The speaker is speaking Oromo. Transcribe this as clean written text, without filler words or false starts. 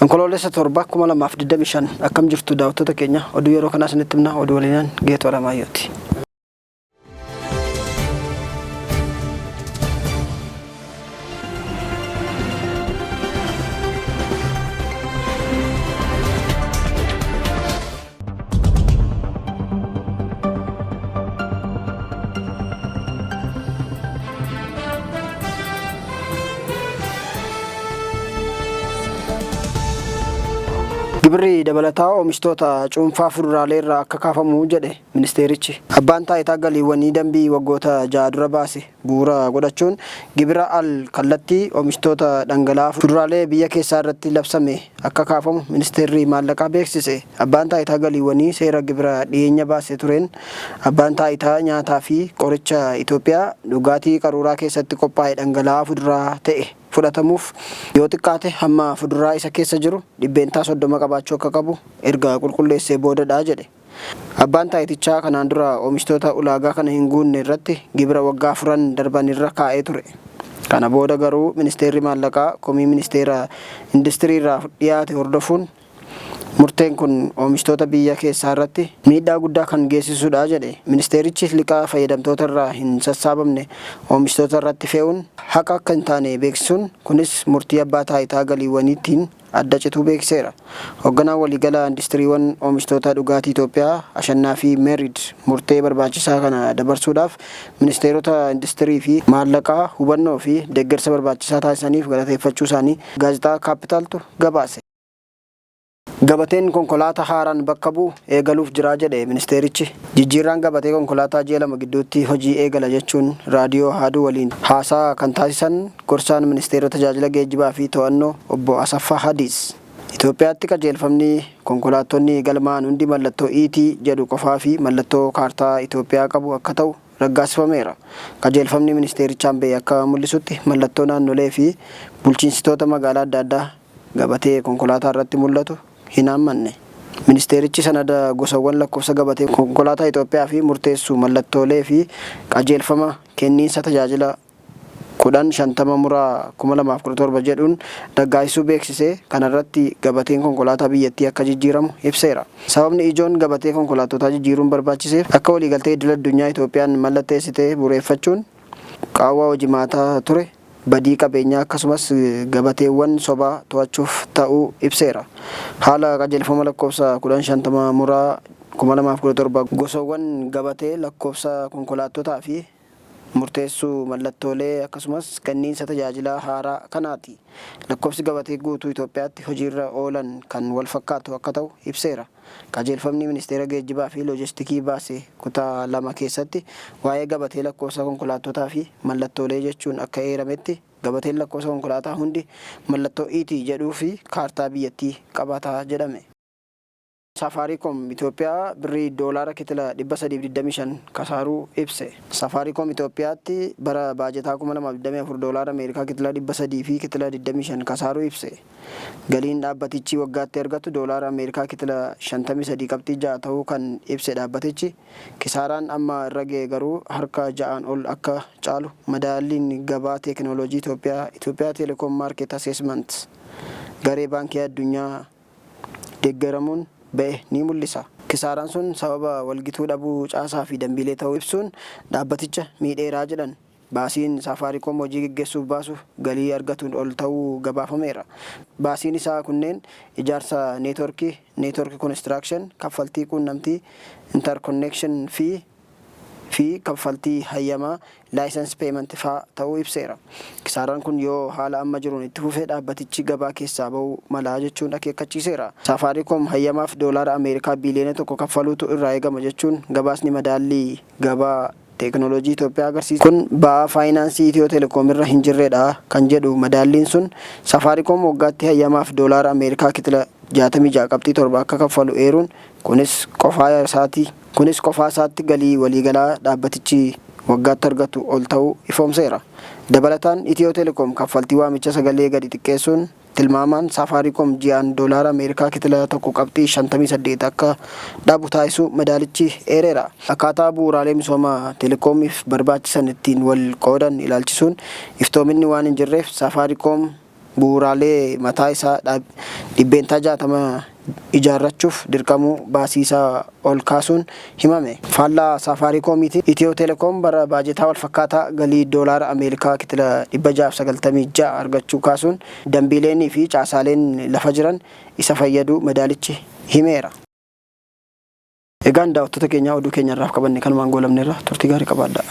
Onkoloolessa 7, 2025 akkam jirtu daawwattoota keenya oduu yeroo kanaa isinitti himna oduu waliinaan Geetuu Alamaayyooti. Gibirri dabalataa oomishtoota cuunfaa fuduraalee irraa akka kaafamu jedhe ministeerichi. Abbaan taayitaa galiiwwanii dambii waggoota 6 dura baase bu'uura godhachuun gibira al kallattii oomishtoota dhangala'aa fuduraalee biyya keessaa irratti labsame akka kaafamu Ministeerri Maallaqaa beeksise. Abbaan Taayitaa Galiiwwanii seera gibira dhiyeenya baase tureen Abbaan Taayitaa Nyaataa fi Qoricha Itoophiyaa dhugaatii qaruuraa keessatti qophaa'e dhangala'aa fuduraa ta'e fudhatamuuf yoo xiqqaate hamma fuduraa isa keessa jiru %30 qabaachuu akka qabu erga qulqulleessee boodadha jedhe. Abbaan taayitichaa kanaan dura oomishtoota ulaagaa kana hin guunne irratti gibira waggaa afuran darban irra kaa'ee ture. Kana booda garuu Ministeerri Maallaqaa komii Ministeera Industiriirraa dhiyaate hordofuun murteen kun oomishtoota biyya keessaa irratti miidhaa guddaa kan geessisudha jedhe. Ministeerichi liqaa fayyadamtoota irraa hin sassaabamne oomishtoota irratti fe'uun haqa akka hin taane beeksisuun kunis murtii Abbaa Taayitaa Galiiwwaniitiin adda cituu beeksiseera. Hogganaan Waliigalaa Industiriiwwan Oomishtoota Dhugaatii Itoophiyaa Ashannaafii Merid murtee barbaachisaa kana dabarsuudhaaf Ministeerota Industirii fi Maallaqaa hubannoo fi deeggarsa barbaachisaa taasisaniif galateeffachuusaanii Gaazexaa Kaappitaaltu gabaase. Gabateen konkolaata haaraan bakka bu'u eegaluuf jira jedhe ministeerichi. Jijjiirraan gabatee konkolaataa ji'a 2 gidduutti hojii eegala jechuun Raadiyoo Ahaaduu waliin haasaa kan taasisan Gorsaan Ministeera Tajaajila Geejjibaa fi To'annoo Obbo Asaffaa Hadiis. Itoophiyaatti qajeelfamni konkolaattonni galmaa'an hundi mallattoo ET jedhu qofaa fi mallattoo kaartaa Itoophiyaa qabu akka ta'u raggaasifameera. Qajeelfamni ministeerichaan ba'e akka mul'isutti mallattoo naannolee fi bulchiinsitoota magaalaa adda addaa gabatee konkolaataa irratti mul'atu hin haammanne. Ministeerichi sanada gosawwan lakkoofsa gabatee konkolaataa Itoophiyaa fi murteessu mallattoolee fi qajeelfama kenniinsa tajaajila 10 50 muraa 2017 jedhuun raggaasisuu beeksisee, kanarratti gabateen konkolaataa biyyattii akka jijjiiramu ibseera. Sababni ijoon gabatee konkolaattotaa jijjiiruun barbaachiseef akka waliigaltee idil-addunyaa Itoophiyaan mallatteessite bu'ureeffachuun qaawwa hojimaataa ture, badii qabeenyaa akkasumas gabateewwan sobaa to'achuuf ta'uu ibseera. Haala qajeelfama lakkoofsa 1050 muraa 2017 gosawwan gabatee lakkoofsa konkolaattotaa fi murteessuu mallattoolee akkasumas kenniinsa tajaajilaa haaraa kanaati. Lakkoofsi gabatee guutuu Itoophiyaatti hojiirra oolan kan walfakkaatu akka ta'u ibseera. Qajeelfamni Ministeera Geejjibaa fi Loojistikii baase kutaa 2 keessatti waa'ee gabatee lakkoofsa konkolaattotaa fi mallattoolee jechuun akka eerametti gabateen lakkoofsa konkolaataa hundi mallattoo ET jedhuu fi kaartaa biyyattii qabaata jedhame. Saafaariikoom Itoophiyaa birrii doolaara kitila 325 kasaaruu ibse. Saafaariikoom Itoophiyaatti bara baajataa 2024 doolaara Ameerikaa kitila 300 fi kitila 25 kasaaruu ibse. Galiin dhaabbatichi waggaatti argatu doolaara Ameerikaa kitila 53 qabxii 6 ta'uu kan ibse dhaabbatichi, kisaaraan amma irra ga'e garuu harka 6n ol akka caalu madaalliin gabaa teeknooloojii Itoophiyaa Ethiopia Telecom Market Assessment garee Baankii Addunyaa deggeramuun ba'e ni mul'isa. Kisaaraan sun sababa walgituu dhabuu caasaa fi dambiilee ta'uu ibsuun dhaabbaticha miidheera jedhan. Baasiin Saafaariikoom hojii geggeessuuf baasu galii argatuun ol ta'uu gabaafameera. Baasiin isaa kunneen ijaarsa neetworkii, network construction, kaffaltii quunnamtii, interconnection fee, fi kaffaltii hayyamaa, license payment, faa ta'uu ibseera. Kisaaraan kun yoo haala amma jiruun itti fufe dhaabbatichi gabaa keessaa ba'uu mala jechuun akeekkachiiseera. Saafaariikoom hayyamaaf doolaara Ameerikaa biiliyoona 1 kaffaluutu irraa eegama jechuun gabaasni madaallii gabaa teeknooloojii Itoophiyaa agarsiisa. Kun ba'aa faayinaansii Itiyoo Telekoom irra hin jirredha kan jedhu madaalliin sun, Safaariikoom waggaatti hayyamaaf doolaara Ameerikaa kitila 66 qabxii 7 akka kaffalu eeruun kunis qofaa isaati Kunis qofaa isaatti galii waliigalaa dhaabbatichi waggaatti argatu ol ta'uu ifoomseera. Dabalataan Itiyoo Telekoom kaffaltii waamicha sagalee gadi xiqqeessuun tilmaamaan Saafaariikoom ji'aan doolaara Ameerikaa kitila 1 qabxii 58 akka dhabu taasisuu madaalichi eereera. Akkaataa bu'uuraalee misooma telekoomiif barbaachisan ittiin wal qoodan ilaalchisuun iftoominni waan hin jirreef Saafaariikoom. bu'uuraalee mataa isaa 60% ijaarrachuuf dirqamuu baasii isaa ol kaasuun himame. Faallaa Saafaariikoomiitiin Itiyoo Teelekoom bara baajetaa walfakkaataa galii Doolaara Ameerikaa kitila 696 argachuu kaasuun dambiileenii fi caasaaleen lafa jiran isa fayyaduu madaalichi himeera. Egaan daawwattoota keenyaa oduu keenya irraaf qabanne kanumaan goolabneerra turtii gaarii qabaadhaa.